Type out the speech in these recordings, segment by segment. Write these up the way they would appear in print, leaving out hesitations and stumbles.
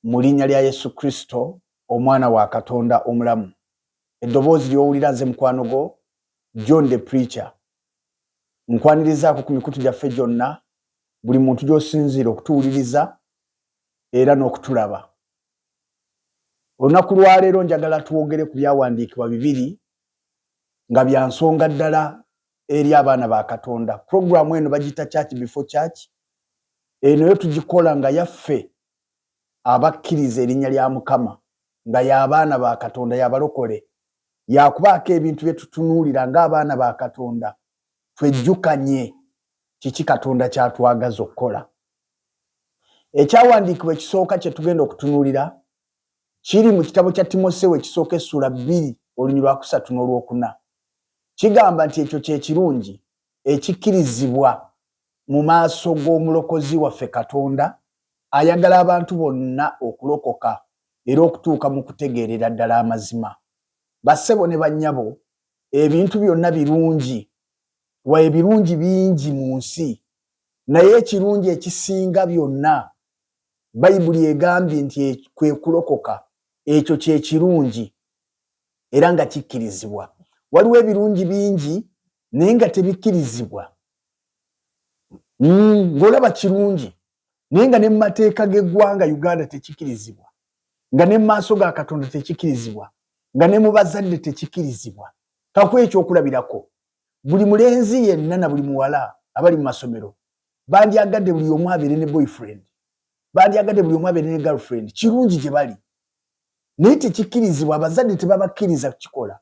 Mu linnya lya Yesu Kristo, Omwana wa Katonda omulamu. Eddoboozi ly'owulira nze mukwano gwo John the Preacher. Nkwanirizaako ku mikutu gyaffe gyonna, buli muntu gy'osinziira okutuwuliriza era n'okutulaba. Olunaku lwaleero njagala twogere ku byawandiikibwa bibiri nga bya nsonga ddala eri abaana ba Katonda. Pulogulaamu eno bagiyita Church Before Church. Eno yo tugikola nga yaffe abakkiriza erinnya lya Mukama, nga y'abaana ba Katonda, y'abalokole, yakubaako ebintu bye tutunuulira ng'abaana ba Katonda, twejjukanye kiki Katonda ky'atwagaza okukola. Ekyawandiikibwa ekisooka kye tugenda okutunuulira kiri mu kitabo kya Timoseewo ekisooka essuula 2 oluny lwakusatu n'olwokuna. Kigamba nti ekyo kye kirungi ekikkirizibwa mu maaso g'Omulokozi waffe Katonda, ayagala abantu bonna okulokoka era okutuuka mu kutegeerera ddala amazima. Bassebo ne bannyabo, ebintu byonna birungi, wa ebirungi bingi mu nsi, naye ekirungi ekisinga byonna, Bayibuli egambye nti kwe kulokoka. Ekyo kye kirungi era nga kikkirizibwa. Waliwo ebirungi bingi naye nga tebikkirizibwa. Ng'olaba kirungi naye nga ne mu mateeka g'eggwanga Uganda tekikirizibwa, nga ne mu maaso ga Katonda tekikirizibwa, nga ne mu bazadde tekikirizibwa. Kakuwa ekyokulabirako, buli mulenzi yenna na buli muwala abali mu masomero bandyagadde buli omu abeere ne boyfriend, bandyagadde buli omu abeere ne girlfriend. Kirungi gye bali, naye tekikirizibwa. Abazadde tebabakkiriza kukikola,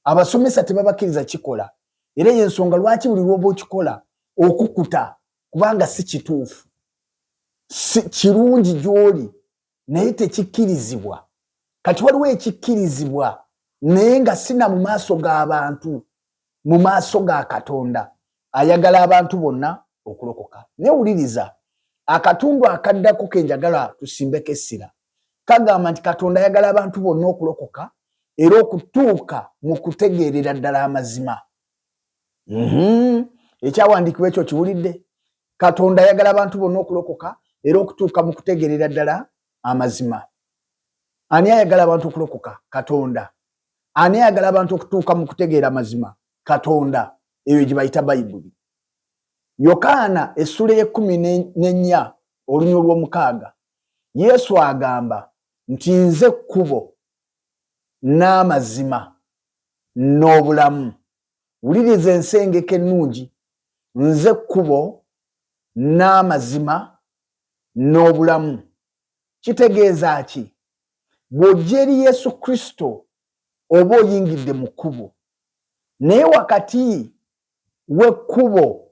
abasomesa tebabakkiriza kukikola, era yensonga lwaki buli lwoba okikola okukuta, kubanga si kituufu. Si kirungi gy'oli, naye tekikkirizibwa. Kati waliwo ekikkirizibwa naye nga sina mu maaso g'abantu, mu maaso ga Katonda ayagala abantu bonna okulokoka. Naye wuliriza akatundu akaddako ke njagala tusimbeko essira. Kagamba nti Katonda ayagala abantu bonna okulokoka era okutuuka mu kutegeerera ddala amazima. Ekyawandiikibwa ekyo kiwulidde? Katonda ayagala abantu bonna okulokoka era okutuuka mu kutegeerera ddala amazima. Ani ayagala abantu okulokoka? Katonda. Ani ayagala abantu okutuuka mu kutegeera amazima? Katonda. Eyo gye bayita Bayibuli. Yokaana essuula ey'ekkumi n'ennya oluny olw'omukaaga, Yesu agamba nti nze kkubo n'amazima n'obulamu. Wuliriza ensengeka ennungi, nze kkubo n'amazima n'obulamu. Kitegeeza ki? Bw'ojja eri Yesu Kristo oba oyingidde mu kkubo, naye wakati w'ekkubo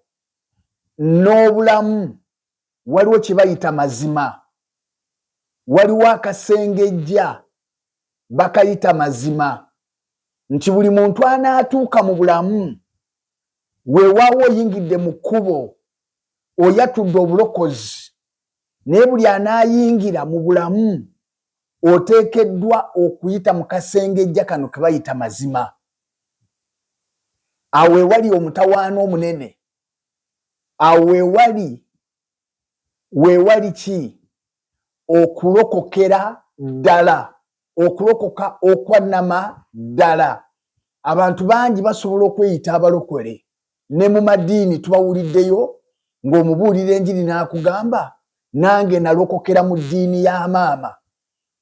n'obulamu waliwo kye bayita mazima. Waliwo akasengejja bakayita mazima, nti buli muntu anaatuuka mu bulamu, weewaawo oyingidde mu kkubo, oyatudde obulokozi, naye buli anaayingira mu bulamu oteekeddwa okuyita mu kasengejja kano ke bayita mazima. Awo wewali omutawaana omunene, awo wewali wewali ki okulokokera ddala, okulokoka okwa nnama ddala. Abantu bangi basobola okweyita abalokole, ne mu madiini tubawuliddeyo ng'omubuulira enjiri n'akugamba, nange nalokokera mu ddiini ya maama,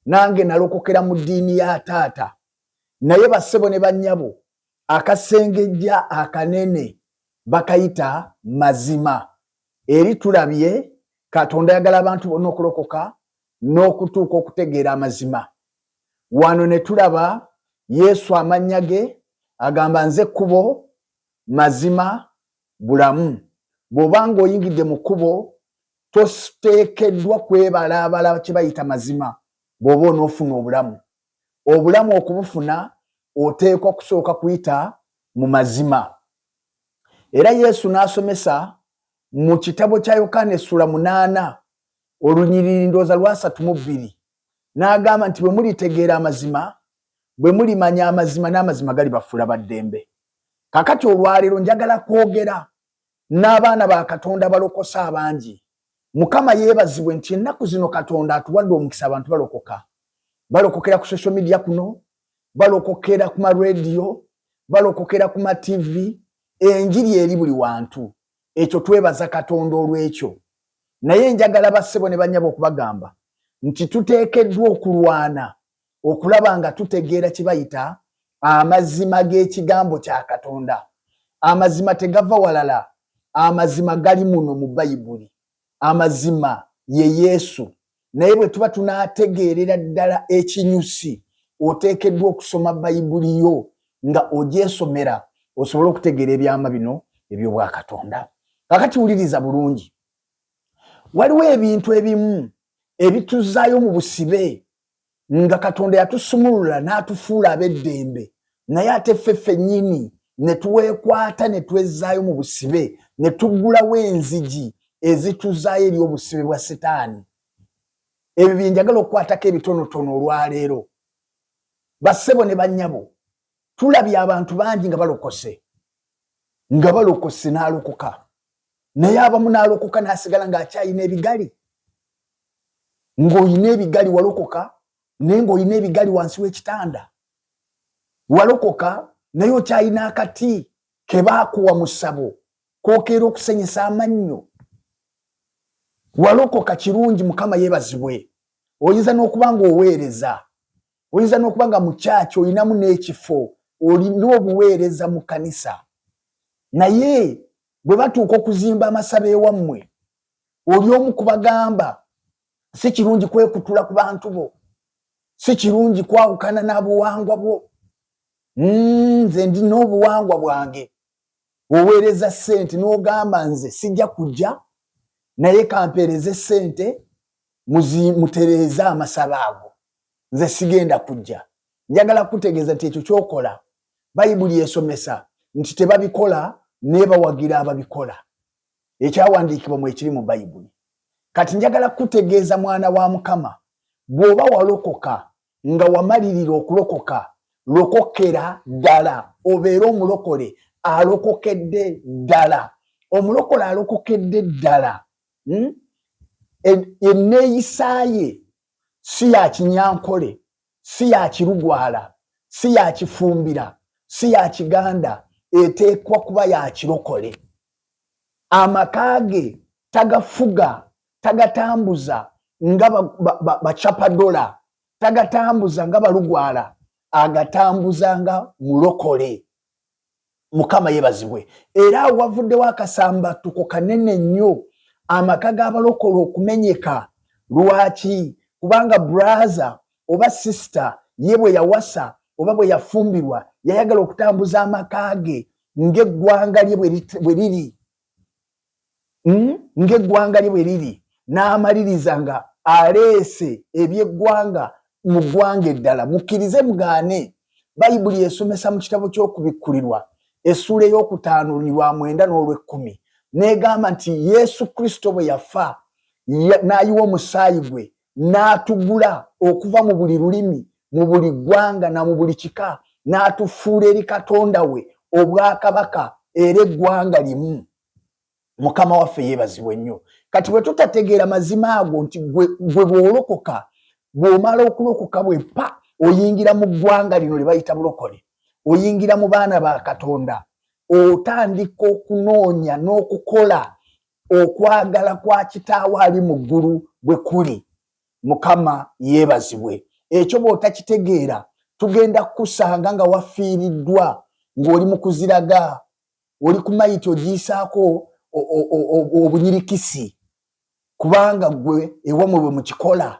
nange nalokokera mu ddiini ya taata. Naye bassebo ne bannyabo, akasengejja akanene bakayita mazima. Eri tulabye Katonda ayagala abantu bonna okulokoka n'okutuuka okutegeera amazima. Wano ne tulaba Yesu amannya ge agamba nze kkubo, mazima, bulamu. Bw'oba ng'oyingidde mu kkubo, toteekeddwa kwebalaabala kye bayita mazima bw'oba onoofuna obulamu. Obulamu okubufuna oteekwa kusooka kuyita mu mazima. Era Yesu n'asomesa mu kitabo kya Yokaana essula 8 olunyiriri ndowooza lwasatu mu bbiri, n'agamba nti bwe mulitegeera amazima, bwe mulimanya amazima, n'amazima galibafuula ba ddembe. Kaakati olwaleero njagala kwogera n'abaana ba Katonda abalokose abangi. Mukama yeebazibwe nti ennaku zino Katonda atuwadde omukisa, abantu balokoka. Balokokera ku social media kuno, balokokera ku marediyo, balokokera ku mativi, enjiri eri buli wantu. Ekyo twebaza Katonda olw'ekyo. Naye njagala bassebo ne bannyabo okubagamba nti tuteekeddwa okulwana okulaba nga tutegeera kye bayita amazima g'ekigambo kya Katonda. Amazima tegava walala, amazima gali muno mu Bayibuli. Amazima ye Yesu. Naye bwe tuba tunaategeerera ddala ekinyusi, oteekeddwa okusoma Bayibuli yo nga ogyesomera osobole okutegeera ebyama bino eby'Obwakatonda. Kakati wuliriza bulungi. Waliwo ebintu ebimu ebituzzaayo mu busibe nga Katonda yatusumulula n'atufuula ab'eddembe, naye ate ffe ffennyini ne twekwata ne twezzaayo mu busibe, ne tuggulawo enzigi ezituzzaayo eri obusibe bwa Sitaani. Ebyo bye njagala okukwatako ebitonotono olwaleero. Bassebo ne bannyabo, tulabye abantu bangi nga balokose, nga balokose n'alokoka, naye abamu n'alokoka n'asigala ng'akyalina ebigali. Ng'olina ebigali walokoka, naye ng'olina ebigali wansi w'ekitanda. Walokoka naye okyalina akati ke baakuwa mu ssabo k'okeera okusenyesa amannyo. Walokoka kirungi, Mukama yeebazibwe. Oyinza n'okuba ng'oweereza, oyinza n'okuba nga mu kyaki olinamu n'ekifo, olina obuweereza mu kkanisa, naye bwe batuuka okuzimba amasabo ewammwe, oli omu kubagamba si kirungi kwekutula ku bantu bo, si kirungi kwawukana n'abuwangwa bwo. Nze ndina obuwangwa bwange. Oweereza ssente n'ogamba nze sijja kujja, naye kampeereze ssente mutereeze amasabo ago, nze sigenda kujja. Njagala kutegeeza nti ekyo kyokola, Bayibuli esomesa nti tebabikola naye bawagira ababikola. Ekyawandiikibwa mwekiri mu Bayibuli. Kati njagala kutegeeza mwana wa Mukama, bw'oba walokoka nga wamalirira okulokoka, lokokera ddala, obeere omulokole alokokedde ddala. Omulokole alokokedde ddala, Enneeyisa ye si ya kinyankole, si ya kirugwala, si ya kifumbira, si ya kiganda, eteekwa kuba ya kirokole. Amaka ge tagafuga, tagatambuza nga bacapadola, tagatambuza nga balugwala, agatambuza nga mulokole. Mukama yeebazibwe. Era awo wavuddewo akasambatuko kanene nnyo, amaka g'abalokole okumenyeka. Lwaki? Kubanga brother oba sister ye bwe yawasa oba bwe yafumbirwa, yayagala okutambuza amaka ge ng'eggwanga lye bwe liri, ng'eggwanga lye bwe liri, n'amaliriza nga aleese eby'eggwanga mu ggwanga eddala. Mukkirize mugaane, Bayibuli esomesa mu kitabo ky'Okubikkulirwa essuula ey'okutaano lwa mwenda n'olw'ekkumi, n'egamba nti Yesu Kristo bwe yafa n'ayiwa omusaayi gwe n'atugula okuva mu buli lulimi, mu buli ggwanga na mu buli kika, n'atufuula eri Katonda we obwakabaka era eggwanga limu. Mukama waffe yeebazibwe nnyo. Kati bwe tutategeera mazima ago nti gwe bw'olokoka, bw'omala okulokoka bwe pa oyingira mu ggwanga lino lye bayita bulokole, oyingira mu baana ba Katonda, otandika okunoonya n'okukola okwagala kwa Kitaawo ali mu ggulu bwe kuli. Mukama yeebazibwe. Ekyo bw'otakitegeera, tugenda kukusanga nga wafiiriddwa, ng'oli mu kuziraga, oli ku mayiti ogiyisaako obunyirikisi, kubanga gwe ewamwe bwe mukikola.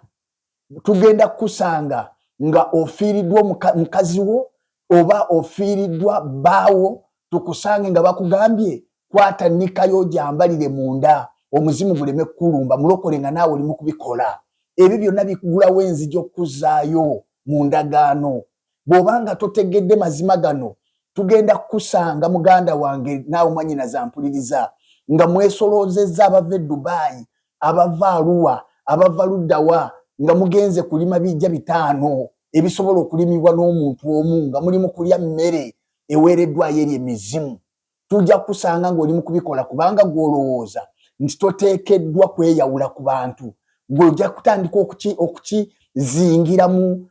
Tugenda kukusanga nga ofiiriddwa mukazi wo oba ofiiriddwa bbaawo, tukusange nga bakugambye kwata nnikayo ogyambalire munda omuzimu guleme kukulumba. Mulokole nga naawe oli mu kubikola. Ebyo byonna bikugulawo enzigi okukuzzaayo mu ndagaano. Bw'oba nga totegedde mazima gano, tugenda kukusanga muganda wange naawe mwannyinaze ampuliriza, nga mwesoloozezza abava e Dubai, abava Arua, abava luddawa, nga mugenze kulima bijja 5 ebisobola okulimibwa n'omuntu omu, nga muli mu kulya mmere eweereddwayo eri emizimu. Tujja kukusanga ng'oli mu kubikola kubanga gw'olowooza nti toteekeddwa kweyawula ku bantu, gwe ojja kutandika okukizingira mu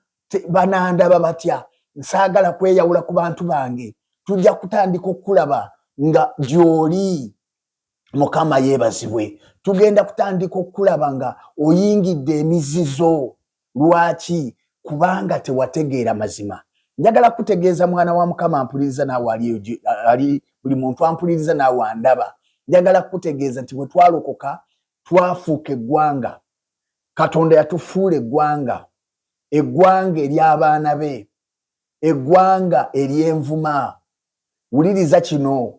banandaba batya, nsaagala kweyawula ku bantu bange. Tujja kutandika okukulaba nga gy'oli. Mukama yeebazibwe. Tugenda kutandika okukulaba nga oyingidde emizizo. Lwaki? Kubanga tewategeera mazima. Njagala kutegeeza, mwana wa Mukama ampuliriza naawe ali, buli muntu ampuliriza naawe andaba, njagala kutegeeza nti bwe twalokoka twafuuka eggwanga. Katonda yatufuula eggwanga, eggwanga ery'abaana be, eggwanga ery'envuma. Wuliriza kino,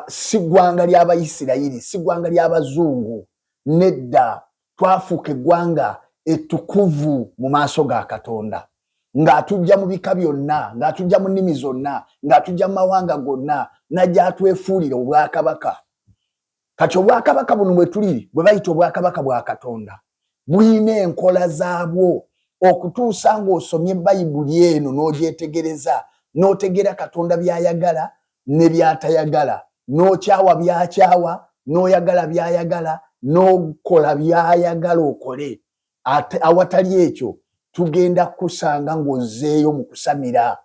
si ggwanga ly'Abayisirayiri, si ggwanga ly'abazungu, nedda. Twafuuka eggwanga ettukuvu mu maaso ga Katonda, ng'atujja mu bika byonna, ng'atujja mu nnimi zonna, ng'atujja mu mawanga gonna, najja atwefuulira obwakabaka. Kati obwakabaka buno bwe tuli, bwe bayita obwakabaka bwa Katonda, bulina enkola zaabwo okutuusa ng'osomye Bayibuli eno n'ogyetegereza, n'otegeera Katonda by'ayagala ne by'atayagala, n'okyawa by'akyawa, n'oyagala by'ayagala, n'okola by'ayagala okole. Awatali ekyo tugenda kukusanga ng'ozzeeyo mu kusamira.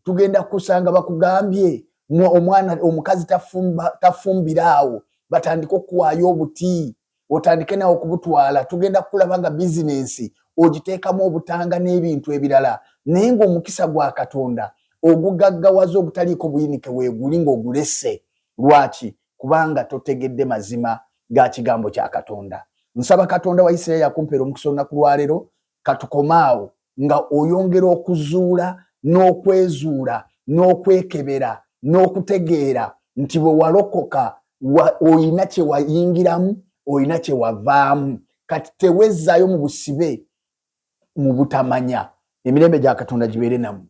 Tugenda kukusanga bakugambye omwana omukazi tafumbira awo, batandike okuwaayo obuti, otandike nawe okubutwala. Tugenda kukulaba nga bizinensi ogiteekamu obutanga n'ebintu ebirala, naye ng'omukisa gwa Katonda ogugaggawaza ogutaliiko buyinike weeguli ng'ogulese. Lwaki? Kubanga totegedde mazima ga kigambo kya Katonda. Nsaba Katonda wa Isirayiri akumpeera omukisa olunaku lwaleero. Katukomaawo nga oyongera okuzuula n'okwezuula n'okwekebera n'okutegeera nti bwe walokoka olina kye wayingiramu, olina kye wavaamu. Kati tewezzaayo mu busibe, mu butamanya. Emirembe gya Katonda gibeere nammwe.